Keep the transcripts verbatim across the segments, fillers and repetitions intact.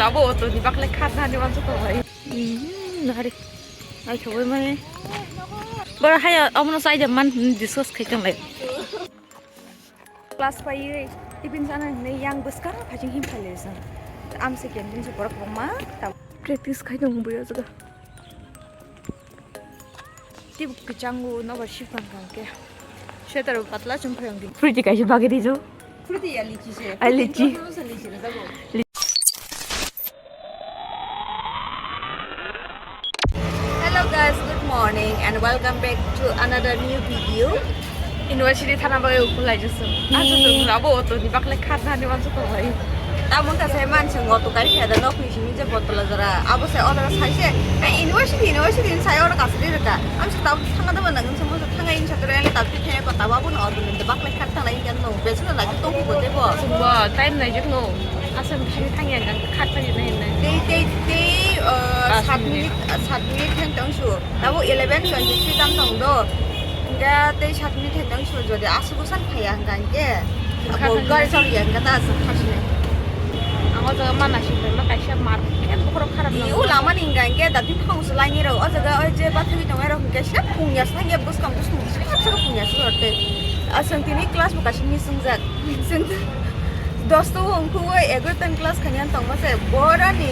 Abo auto ni baklai khatna ni mansa tonglai. Hmm, nari. Ai thogoi mane. Bora haya omono sai de man discuss khai tonglai. Class paiwi tiffin sana hinwi yang bwskang phaiching him khailai sang. Am se canteen se borok kwbangma ta. Practice khai tong buya jaga. Tei kwchango nobar sipang kang khe. Sweater bo patla chum phai ang di. Fruity kaisa bagwi di jo. Fruity ya lychee se. Ai, lychee. Fruity se lychee rwjago. Hello guys, good morning and welcome back to another new video. University thana bagwi ukulai jasa. Asa to abo auto ni baklai khatna ni mansa tonglai. Tamon ta sai mansa ngo to kai kheda nok ni simi je botol jora. Abo sai order sai se. Eh, university, university ni sai order kasi de ka. Am sa tab thanga da bana ngun sa mo thanga in sa to rele tab thaya ko tab abo no auto ni baklai khat thanga in kan no. Besu na lagi tong ko de bo. Bo time nai jek no. Asa mi simi thang yang kan khat thani nai nai. Tei, tei, tei, eh, sat minute, sat minute thang tong su. Abo eleven twenty three tam tong do. Hingke tei sat minute hai tong su jodi aswk bwsan phaiya hingka hingke. Abo gari choli ya hingke ta aswk khasni. Ang o jaga mana sing ma kaisa mar khe bokhorok kharap. Ni o lama ni hingka hingke dati thang su laini rok o jaga o je bathagwi tong rok hingke se phungya sa hingke bwskang bwsmung se khe phungya sa rok tei. Aswk tini class bo kaisa missing jak. Sing Dosto wngkhuo egarotan class khani ang tongma se borani.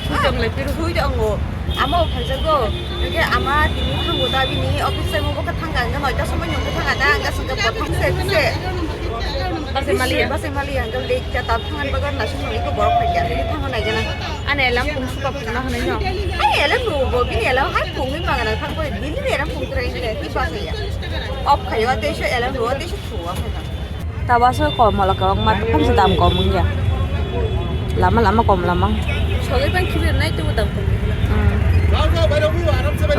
Thui tong lai phiro. Thui tongo. Ama bo phaijago. Hingke ama tini thango da bini office se mo bokha thangka hingke noita somoi nungkhe thangka da hingke singke bo thang se se. Base maliya. Base maliya hingke late khe ta thangan bagar naising nungkhe borok phaikya. Tini thango naigana. Ani alarm pung suka pung na hwnwi no. Ai alarm bo bo bini alarm hai pungwi mangana thangbai bini alarm pung trai hingke ti base ya. Off khayo tei se alarm bo tei se Tabaso kom wala kwbangma, tamo se dam kom wngya. Lama lama kom lama. Sogwi bang kibir nai tubu dam kom. Hmm.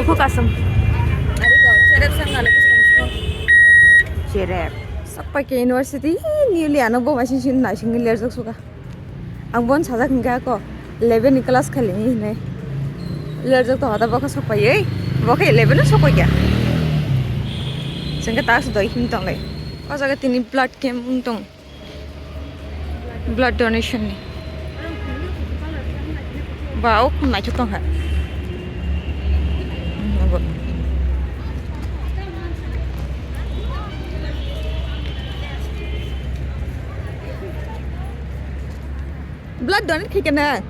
Uku kasam. Ari ko, cherep sang gana kus kom sko. Cherep. Sakpai ke university newly ano bo masing sing naising ler jok suka. Ang bon sajak hingke ako eleven ni class khali hinai. Lerjak to hada bokha sokpaioi. Bokha eleven o sokoi kya. Sengke tas doi him tonglai. O jaga tini blood camp wng tong. Blood donation ni. Ba o khum naithok tongkha. Hmm, abo. Blood donate khai kana?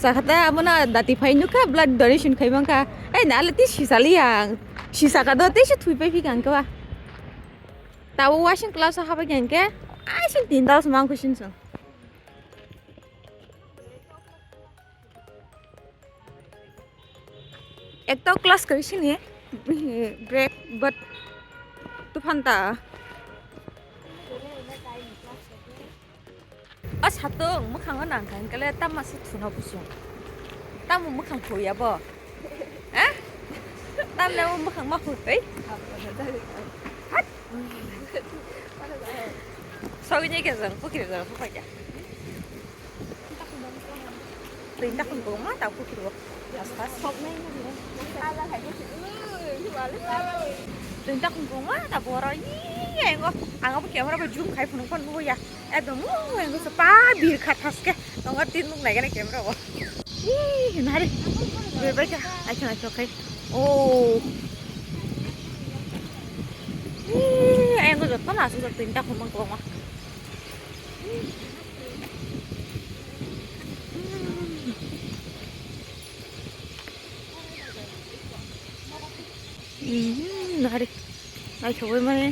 Sakata abo na dati phai nukha blood donation khai mangkha. Ei na le ti sisali yang. Sisaka do te se thui pai phikang kha ba. Tabo wasing class o habai khe hingke, ai sing tin dos mang khusin song. Ekta class kari sini break but tufan ta. O satung mwkhango nang kha hingkhe le tamo se thuna busung. Tamo mwkhang thuya bo? Eh? Tamni amo mwkhang ma khu tei? Hat! Sogwi ni khe jang pukiri jora supai kha. Twi takhum koma ta pukiri o. Asta sok nai. Twi takhum koma ta boro. Ih, engo. Ang abo camera bai zoom khai phunuk phano nuya. Ekdom, uh, engo se pa bir kha thaske. Tongo tin nuk nai gana camera bo. Ih, nari. Bir bai kha. Ai kha, ai kha, khai. Oh. Ih, engo jotto na asuk jotto inta khumang khumang. Hmm, nari. Ai thogoi mani.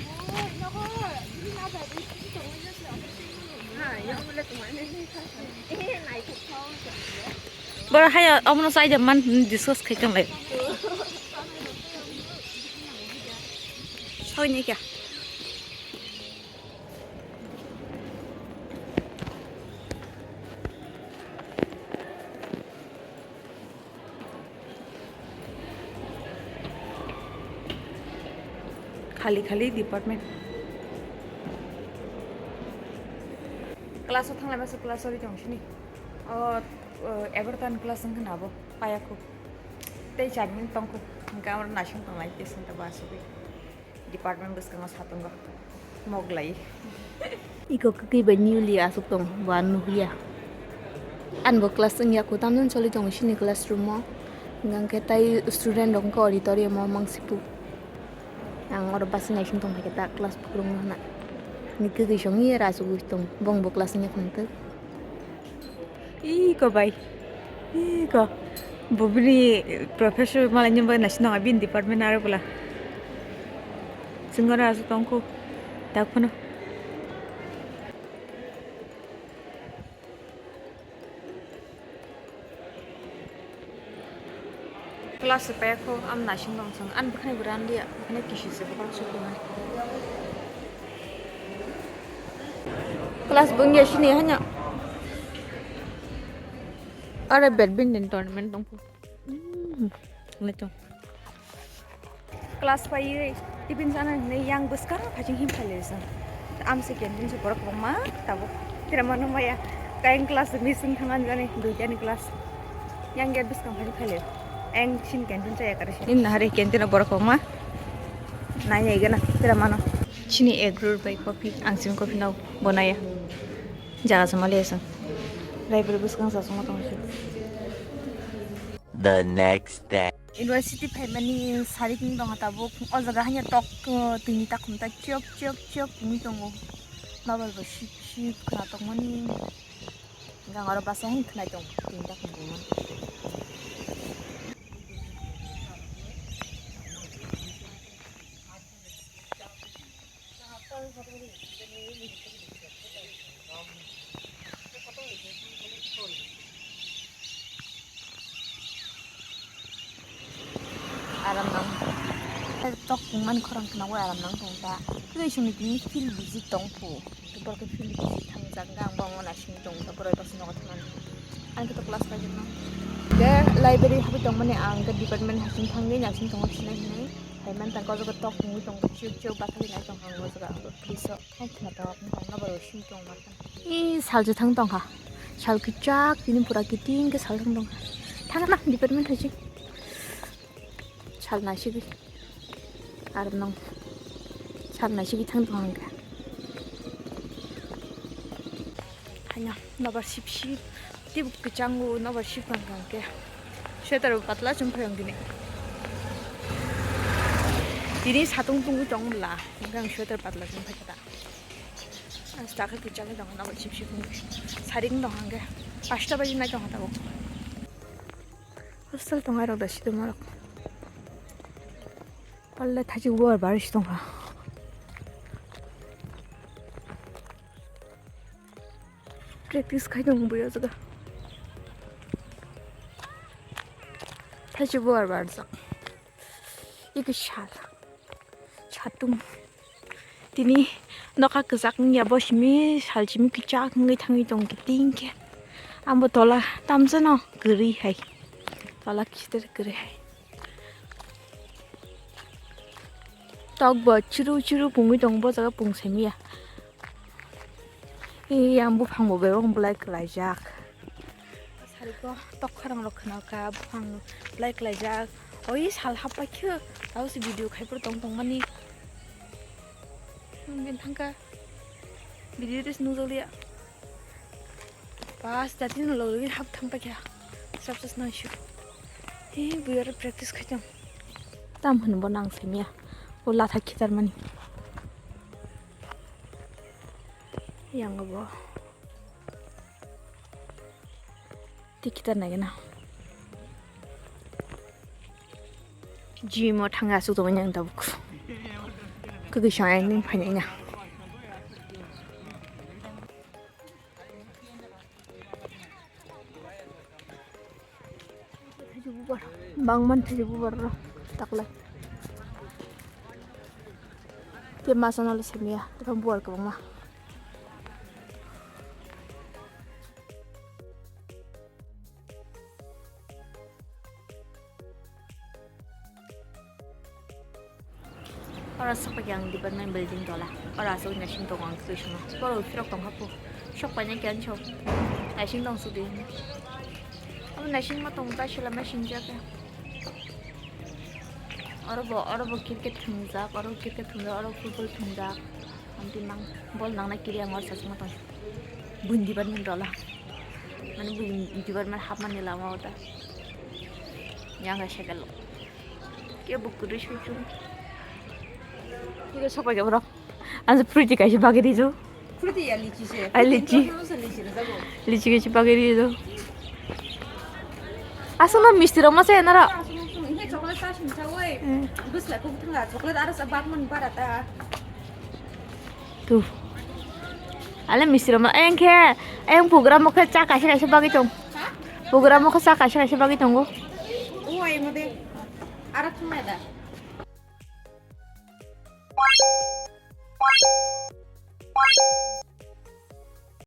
Boro haya omono sai de man discuss khai tong lai. Soi ni kya? Khali khali department. Class o thanglai masa class o ri tong sini. O, o, Everton class wngkha na abo paya khu. Tei char minute tong khu. Hingke amo naising tong lai tei sini ta bus o ri. Department bwskango satungo moglai. Iko kwtwi bai newly aswk tong, bo ang nuhliya. Ani bo class wngya, kutam jani choli tongo chini classroom o. Hwnkhe tai student rok wngkha auditorium o mangsi pu. Ang oro bus naising tong phaikha ta class phukrwngno hwnna. Ni kwtwi songwi oro asugwi tong, bong bo class wngya khwna twi. Iko bai. Iko. Bo bini professor malai nini bai naising tong, bini department aro bwla. Chwng oro aswk tongkhu. Tak phano. Class se paya kho, am naising tong chwng, ani bwkhani bo ranliya, bwkhani kisi se bokhorok sukli mani. Class bo wngya sini hanya. Are badminton tournament tong pho. Hmm, naitung. Class paiwi tiffin chana hinwi yang bwskang phaising him phailai chwng. Amse canteen se borok kwbangma tabuk. Tira mano maya. Kain class miss wng thang ani jani duitani class. Yang gate bwskang phaising phailai. Ang sin canteen chaya kare se. Nini nahari canteen o borok kwbangma. Nai nai gana tira mano. Chini egg roll bai coffee, ang chini coffee no bonaya. Jaga sama le chwng. Library bwskang sa songma tong se. The next day. University phaimani sarik wng tongkha tabuk. O jaga hanya tok, uh, twini takhum ta chiyok chiyok chiyok wngwi tongo. Nokbar bo sip sip khwna tongmani. Hwnkhe ang oro basa hwn khwnai tongo twini takhum tongmani. Aram nang. Tok tongmani khorang khwnagwi aram nang tong ta. Tei chwngni tini field visit tong phu. Borok khe field visit thangjak, ang bo omo naising tong ta, borok bwskango thangmani. Ang khe to class paijak nang. Khe library habwi tongmani ang khe department hasing thangwi naising tongo sinai hinwi. Hai man tang khe o jaga tok tongwi tong, chiyok chiyok bathagwi nai tong ang o jaga. Ang bo police o hai khna tong, ang tong na borok sing tong ma. Ee, sal je thang tongkha. Sal kwchak, tini pura kiting khe sal thang tongkha. Thangna department hai se. Sal naisigwi. Aro nang sal naisigwi thang tongkha. Haino nobar sip sip. Tei kwchango nobar sip kang kang khe. Sweater bo patla chum phai ang tini. Tini satung tungwi tong bwla. Hwnkhe ang sweater patla chum phai khe ta. Ang saka kwchangwi tongkha, nobar sip sip wngwi. Saring tongkha hwnkhe. Pasta baji nai tongkha tabuk. Hostel tongnai rok da sidoma rok. Palle thachi bubar bar si tongkha. Practice khai tong bui o jaga. Thachi bubar bar jak. Iki sal. Satung. Tini nokha kwchak wngya, bo simi sal simi kwchak wngwi thangwi tong kiting khe. Ambo tola tamsano kwrwi hai. Tola kister kwrwi hai. Tok bo chiru chiru pungwi tong bo jaga pung simiya. Ee, yang buphang bo bebak belai kwlaijak. Sariko tok khorang rok khna kha, buphang belai kwlaijak. Oi sal happai khe, tao se video khai phuru tong tong mani. Nung bin thangka. Video ris nung joliya. Pas jati no logwi hap thang paikha. Sab sas nang shu. He, bui aro practice khai tong. Tam hwn bo nang simiya. O latha khitar mani. Yang bo. Tikita nai gana. Gym o thang asuk tongmani ang tabuk. Kwkwi song yang ning phainai na. Bangman thaijo bubar ro taklai. Te masa nalo semiya, te bubar kwbangma. Oro sok pai ang department building tola. Oro aswk naising tongo ang twi swngo. Borok phirok tongkha po. Sok painai khe ani sok. Naising tong sudi. Amo naising ma tong ta sila ma singjak ya. Oro bo, oro bo cricket thwngjak, oro cricket thwngjak, oro football thwngjak. Amtwi mang bol nangna kiri ang or sasma tong. Bun department rola. Mane bun department hapmani lama o ta. Yang ga sekel lo. Ke buk kudu shu chung. Kiri sopai ke bro. Ang se pretty kaisa bagwi rijak. Pretty ya lichi se. Ai, lichi. Pretty no se lichi rijak bo. Lichi kaisa bagwi rijak. Aswkno misti rok ma se nara. Aswkno sung, he chocolate ta sung sa oi. Hmm. Bwsla kok thang chocolate aro sa bagman bara ta. Tu. Ale misti rok ma, engkhe, eng program o khe cha kaisa kaisa bagwi tong. Ha? Program o khe cha kaisa kaisa bagwi tongo. O ai mo de. Aro thang da.